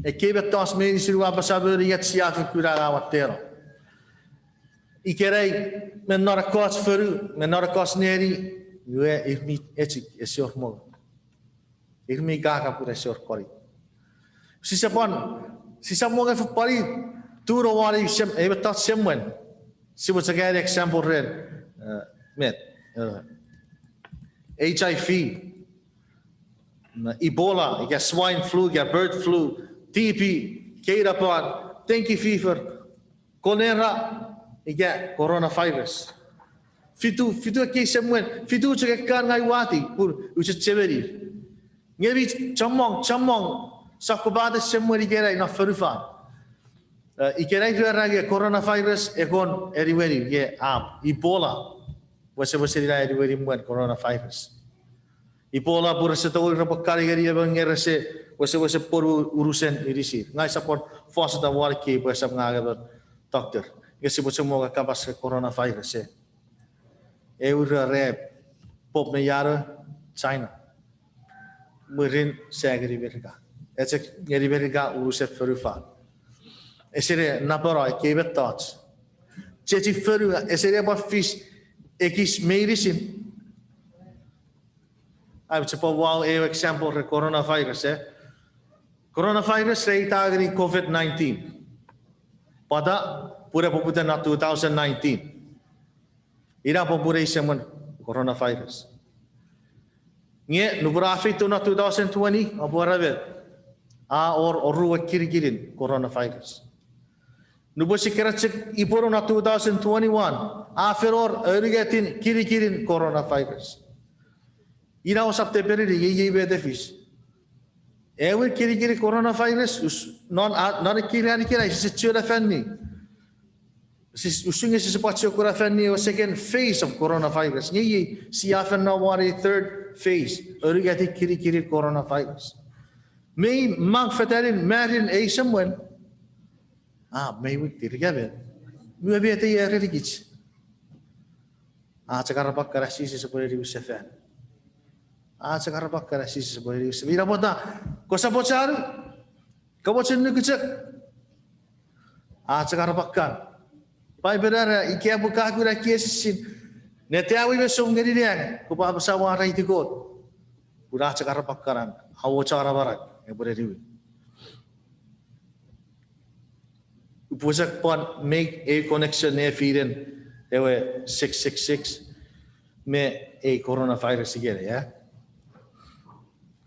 ekkei mettoch meinisin ua apasa moni ika sia fen kuna nge a watteno. Ikenai, me non ekkoch fonu, me non ekkoch neni, iwe ir mi echik, ese wor mongo. Ir mi kaka pun ese wor konik. Sisap pwan, sisap mongo fen pwan tuno won ei sem-, ei mettoch semwen. Sipwe chok add example ren, eh, met, eh, H I V, Ebola, ika swine flu, ika bird flu, T B, keinapan, dengue fever, cholera, ika coronavirus. Fitu, fitu ekkei semwen, fitu chok ekkan ngang ua wati, pun use chechemeni. Nge mi chommong, chommong sokkopaten semwen ikenai non fonufan. Eh, ikenai ra era nge coronavirus e kon eniweni, nge a, Ebola. Wesewesen ina eniweni mwen coronavirus. Ebola pun rese tongeni repwe kan ngeni emon nge rese wesewesen ponu unusen inisir. Ngang usap pwan fosata won ekkei pwe usap ngang emon doctor. Nge sipwe chok mongo kapas coronavirus, eh. Ew ra era pop me iano China. Mwirin sa ngeni Merika. Ese ngeni Merika unusen fonufan. Ese ne napeno ekkei mettoch. Chechifonu ese ne pwan fis ekis meinisin. Ai, sipwe wau ewe example ren coronavirus, eh? Coronavirus re eita ngeni COVID nineteen. Pwata? Pun epwe poputa non two thousand nineteen. Ina popun ei semwen coronavirus. Nge nupwen a feito non two thousand twenty, oupwe era met? A wor oruwen kinikinin coronavirus. Nupwen sia keran chok ipweno non two thousand twenty-one, a fen wor aunungatin kinikinin coronavirus. Ina ousap tepereni, iei met e fis. Ewe kinikinin coronavirus, us-, non a-, non ekkei ran ikenai sise chuen afanni. Sis-, usun nge sise pwan chok kuna afanni ewe second phase of coronavirus. Nge iei sia fen nom won ei third phase, aunungatin kinikinin coronavirus. Mei mang fetanin marin ei semwen. A, mei wik tirika met. Iwe met ei a erenikich? A chok arap kana Jises epwe niwin sefan. A chok arap kana Jises epwe niwin sefan. Ina pwata, kosap mochen, kamochun nuku chok. A chok arap kan. Paipen a era, ika pwe ka kuna ekkei esisin, neta wei me sou ngeni nang, kopwe apasa ua aiti Kot. Pun a chok arap kana, a wor chon amanau epwe niwin. Upwe chok pwan make a connection nefinen ewe six six six me ei coronavirus ikenai, a?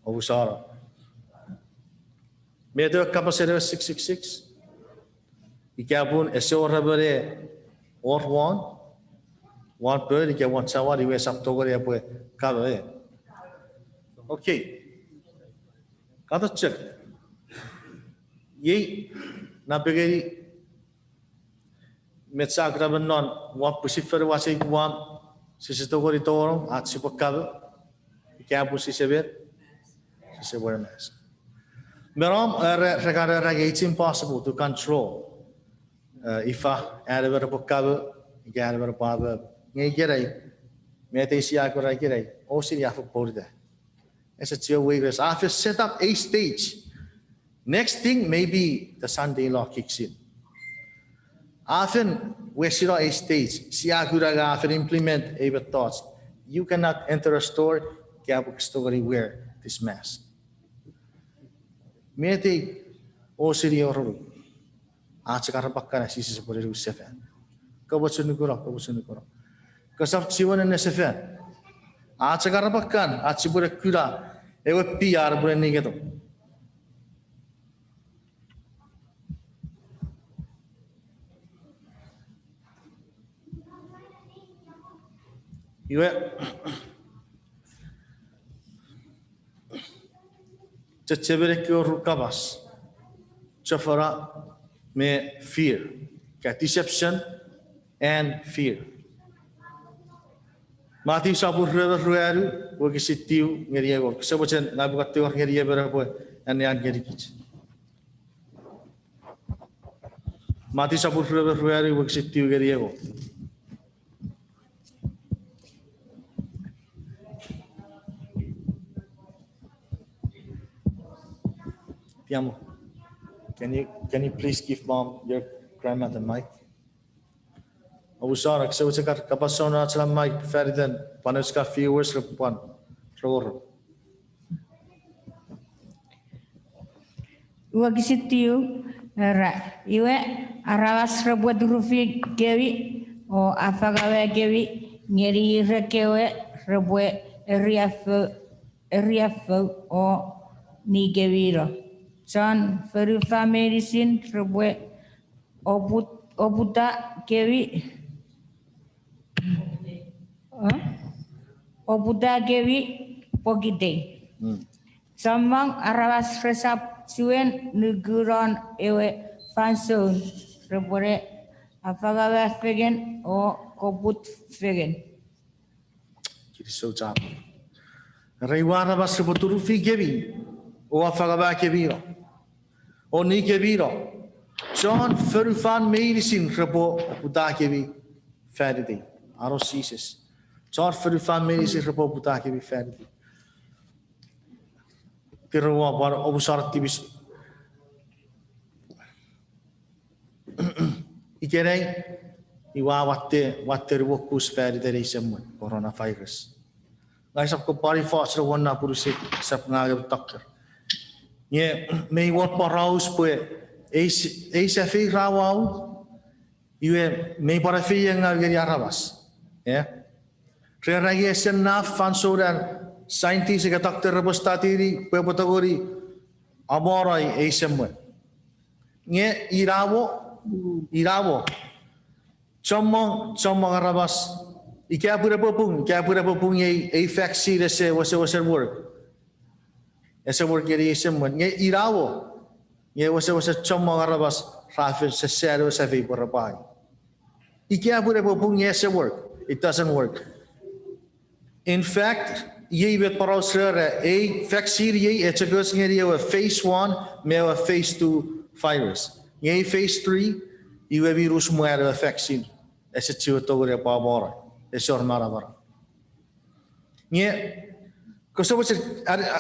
Ousap. Met ewe kapasen ewe six six six? Ika pun ese wor emon e wor won, won pon ika won chamwan iwe esap tongeni epwe kamo, e. Okay. Katon chok. Iei, napengeni met sa kuna me non, won pwisin fonuach ei Guam, sise tongeni tonong ach sipwe kamo, ika pun sise met, sise wear mask. Me nom, e, re, re kan era nge it's impossible to control. E, ifa, an emon epwe kamo, ika an emon epwe amo. Nge ikenai, met ei sia kuna ikenai, ousini a fen pwonueta. Ese chiwen weires, a fen set up a stage. Next thing, maybe the Sunday law kicks in. A fen wesino a stage, sia kuna nge a fen implement ei mettoch. You cannot enter a store, ika pwe kese tongeni wear this mask. Met ei ousini oronu? A chok arap kana Jises epwe niwin sefan. Kamochun nukuno, kamochun nukuno. Kosap chiwen ne sefan. A chok arap kan, ach sipwene kuna ewe pi ar epwene ningeto. Iwe, chechemeni ekkewe ru kapas. Chofona me fear. Ika deception and fear. Matiu sopun rue me ruanu, wokisin tiu ngeni engon. Kose mochen ngang upwe kan tingor ngeni emon epwe anneani ngenikich. Matiu sopun rue me ruanu, wokisin tiu ngeni engon. Tiamo, can you, can you please give mom your grandma the mic? Ousap, kose mochen kan kapas sona ach na mic fan iten pwan ach ka viewers repwe pwan rongorong. Wokisin tiu, era, iwe, aramas repwe turufi kemi o afangawa kemi ngeni ir ekkewe repwe eriafo-, eriafou o nikemino. Chon fonufan meinisin repwe oput-, oputa kemi, eh? Oputa kemi pokitei. Chommong aramas resap chiwen nuku non ewe fansoun repwene afangawa fengen o koput fengen. Kinisou chapur. Era, iwe, aramas repwe turufi kemi o afangawa kemino o nikemino. Chon fonufan meinisin repwe oputa kemi fan itei. Aro Jises. Chon fonufan meinisin repwe oputa kemi fan itei. Tiro ua pwan omusano tipis. Ikenai, iwe a watte, watte nuokus fan iten ei semwen coronavirus. Ngang usap kopwe pwan fos ne won na pun use, usap ngang ewe doctor. Nge mei wor poraus pwe ei, ei safei ra wau, iwe mei pwan efeiengaw ngeni aramas. E? Rera nge ese naf fansoun an scientist ika doctor repwe study-ni pwe epwe tongeni amonoi ei semwen. Nge inamo, inamo. Chommong, chommong aramas, ika pun epwe pung, ika pun epwe pung ei, ei vaccine ese wesewesen work. Ese work ngeni ei semwen. Nge inamo. Nge wesewesen chommong aramas ra fen sasani ewe safei pwe repwe angei. Ika pun epwe pung nge ese work. It doesn't work. In fact, iei met poraus rera, ei vaccine iei e chok och ngeni ewe phase one me ewe phase two virus. Nge ei phase three, iwe mi nus mwan ewe vaccine. Ese chiwen tongeni epwe amonoi. Ese wor manaman. Nge, kose mochen, a, a,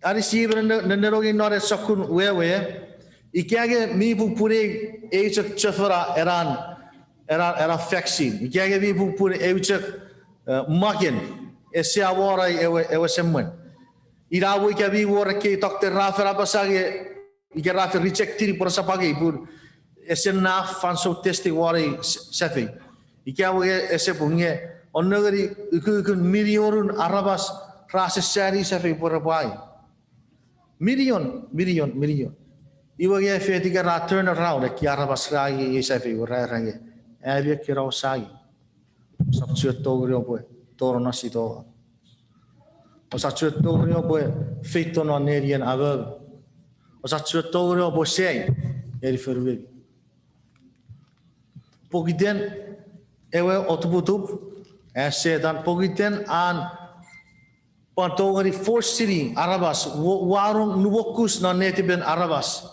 anisi emon ne, ne, nenenongi non ei sokkun wewe, ika nge mi pupunu ei chok chofona ena, ena, ena vaccine. Ika nge mi pupunu eu chok, e, maken, ese amonoi ewe, ewe semwen. Inamo ika mi wor ekkei doctor ra fen apasa nge, ika ra fen reject-ini pwe resap angei pun ese naf fansoun testing won ei s-, safei. Ika we ese pung nge, o nengeni ukukun milionun aramas ra sasani safei pwe repwe angei. Million, million, million. Iwe nge fiti ika ra turn around, ekkei aramas ra angei ei safei, iwe ra era nge, ami ekkena osa angei, ousap chiwen tongeni oupwe tonong non sitoa. Ousap chiwen tongeni oupwe feito non nenien amomo. Ousap chiwen tongeni oupwe sai ngeni fonuemi. Pokiten ewe otuputup, e, Setan, pokiten an pwan tongeni force-ini aramas, wa-, wanong nuokus non netipen aramas.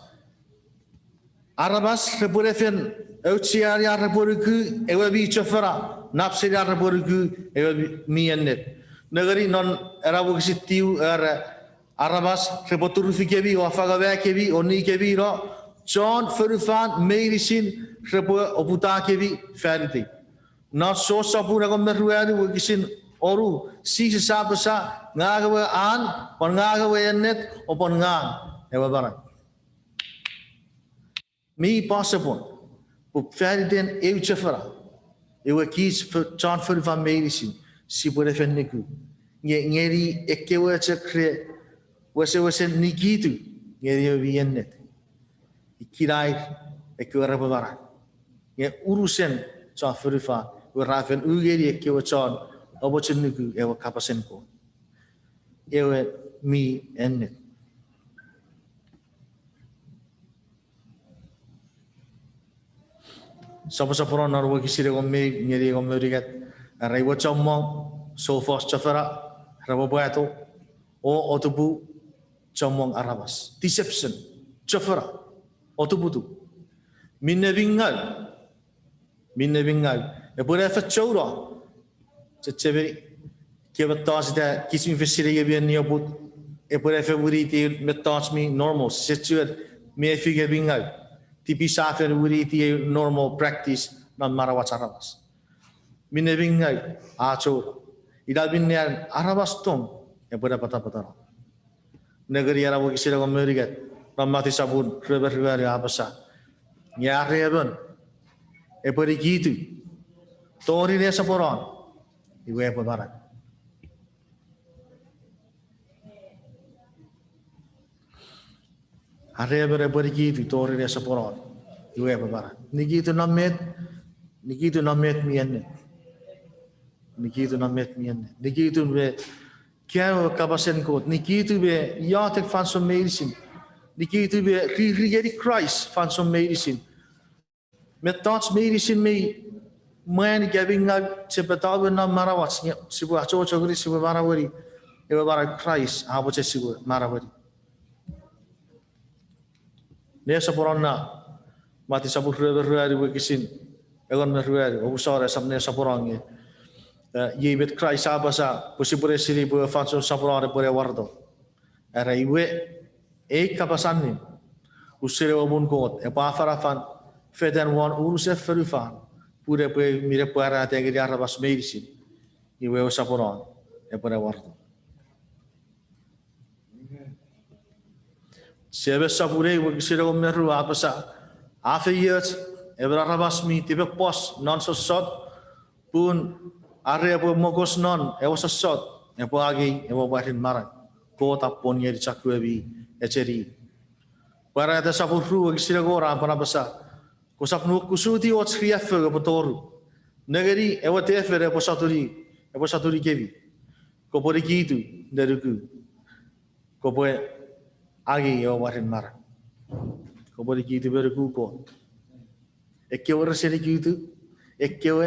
Aramas repwe ne fen aucheani ar repwe nuku ewe mi chofona, nap seni ar repwe nuku ewe mi, mi ennet. Nengeni non ena wokisin tiu era, aramas repwe turufikemi o afangamakemi o nikemi no, chon fonufan meinisin repwe oputakemi fan itei. Non Jon sopun engon me ruanu wokisin onu, Jises a apasa, ngang ewe an, pwan ngang ewe ennet, o pwan ngang ewe manau. Mi possible pwe fan iten eu chofona, iwe kich fo-, chon fonufan meinisin, sipwe ne fen nuku. Nge ngeni ekkewe chok re wesewesen nikitu ngeni ewe mi ennet, ikenai ekkewe repwe manau. Nge unusen chon fonufan, iwe ra fen ungeni ekkewe chon amochen nuku ewe kapasen Kot, ewe mi ennet. Soposoponon non wokisin engon me ew ngeni engon me unungat, era iwe chommong soufos chofona repwe pwato o otupu chommong aramas. Deception, chofona, otuputup. Minne mi ngau, minne mi ngau, epwe ne fen chouno. Chechemeni, ekkewe mettoch ita kich mi fen sinei nge mi ennioput, epwe ne fen winiti mettoch mi normal, sise chiwen mefi nge mi ngau. Tipis a fen winiti eu normal practice non manauach aramas. Minne mi ngau, a chouno. Ina minne an aramas tong epwe ne patapatano. Nengeni ena wokisin engon me unungat, non Mati sopun rue me ruanu a apasa, nge are emon epwe nikitu tori nesoponon, iwe epwe manau. Are emon epwe nikitu tori nesoponon, iwe epwe manau. Nikitu non met, nikitu non met mi ennet. Nikitu non met mi ennet. Nikitu me kaeo kapasen Kot. Nikitu me iotek fansoun meinisin. Nikitu me riri ngeni Kraist fansoun meinisin. Mettoch meinisin mi mwan ika mi ngau chepetawe non manauach, nge sipwe achocho ngeni, sipwe manaueni ewe manau Kraist a mochen sipwe manaueni. Nesoponon na, Mati sopun rue me ruanu wokisin engon me ruanu, omusano esap nesoponon nge, e, iei met Kraist a apasa pwe sipwe ne sinei pwe ewe fansoun soponon epwe ne wareto. Era iwe, ei kapas allim usun ewe muun Kot epwe afanafan fetan won unusen fonufan, pun epwe minne pwarata ngeni aramas meinisin, iwe ewe soponon epwe ne waroto. Semes sopun ew wokisin engon me ru a apasa, a feioch emon aramas mi tipepos non sossot, pun are epwe mokos non ewe sossot epwe angei ewe mwarin manau. Kot a pwon ngeni chok ewe mi echeni. Pwarata sopun ru wokisin engon a pwan apasa, kosap nuokusiti och riaffou epwe toru. Nengeni, ewe tefin epwe sotuni, epwe sotuni kemi. Kopwe nikitu ne nuku, kopwe angei ewe mwarin manau. Kopwe nikitu me nuku Kot. Ekkewe rese nikitu, ekkewe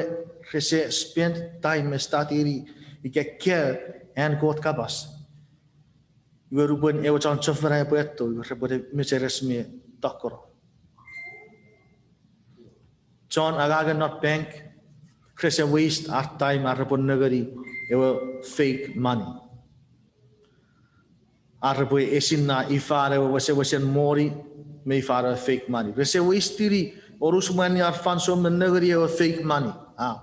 rese spend time me study-ni ika kaeo an Kot kapas, iwe nupwen ewe chon chofona epwe etto, iwe repwe mecheres me tokkono. Chon angangen non bank rese waste ar time ar repwe nengeni ewe fake money. Ar repwe esinna ifan ewe wesewesen moni me ifan ewe fake money. Rese waste-ini onus mwanin ar fansoun me nengeni ewe fake money. A,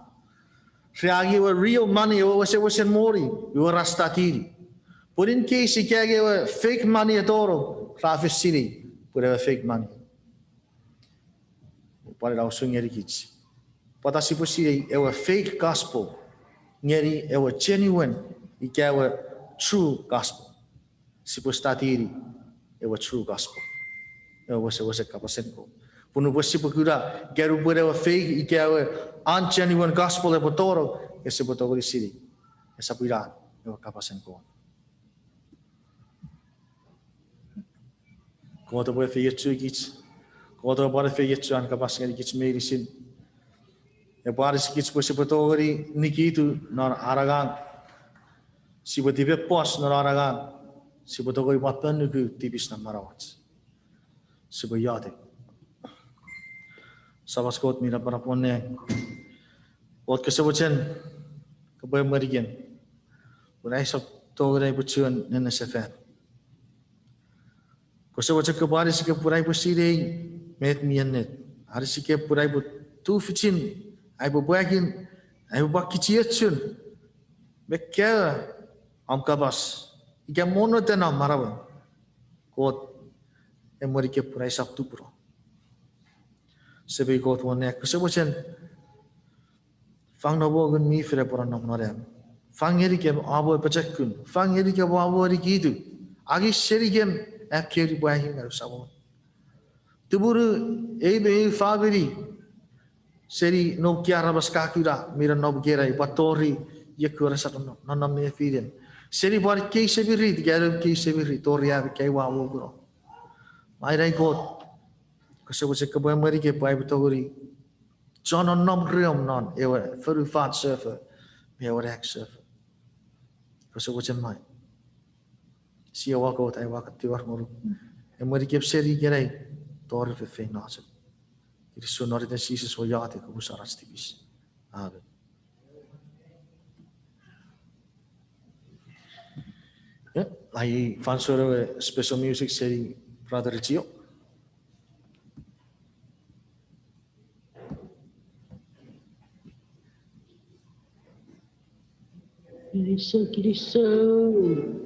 re angei ewe real money, ewe wesewesen moni, iwe ra study-ni. Pun in case ika angei ewe fake money e tonong, ra fen sinei pwe ewe fake money. Pwan ina usun ngenikich. Pwata sipwe sinei ewe fake gospel ngeni ewe genuine ika ewe true gospel? Sipwe study-ni ewe true gospel, ewe wesewesen kapasen Kot. Pun nupwen sipwe kuna ika nupwen ewe fake ika ewe ungenuine gospel epwe tonong, nge sipwe tongeni sinei esap ina ewe kapasen Kot. Kot epwe efeiochukich. Kot epwe pwan efeiochu an kapas ngenikich meinisin. Epwe anisikich pwe sipwe tongeni nikitu non an angang. Sipwe tipepos non an angang. Sipwe tongeni pwan ponuku tipis non manauach. Sipwe iotek. Samach Kot mi napanap won nang, Kot kose mochen kopwe emwenikem pun aisap tongeni aipwe chuen nennesefan. Kose mochen kopwe anisikem pun aipwe sinei met mi ennet. Anisikem pun aipwe tufichin, aipwe pwakin, aipwe pwan kichiochun me kaeo om kapas ika monnota non manauem. Kot, emwenikem pun aisap tupuno. Semei Kot won nang, kose mochen fang nom Ngun mi Fel epwe nonnom non am. Fang ngenikem om we pochokun. Fang ngenikem om we nikitu. Angei senikem am kewe pwapwa, Samon. Tumunu ei me ei famini seni noum kei aramas ka kuna mi nonnom ikenai pwan tori ekkewe resap nonnom nefinem. Seni pwan kei semirit, ika noum kei semirit, tori am kei wa wokuno. Mai nang Kot, kose mochen kopwe emwenikem pwe aipwe tongeni chon nonnom reom non ewe fonufan sefo me ewe nang sefo. Kose mochen mai. Sia wa Kot, ai wa katiwar ngonuk. Emwenikem seni ikenai tori feinfeino chok. Kinisou non iten Jises we iotek, kopwe saraach tipis. Amen. Ai fansoun ewe special music seni Brother Gio. Kinisou, kinisou.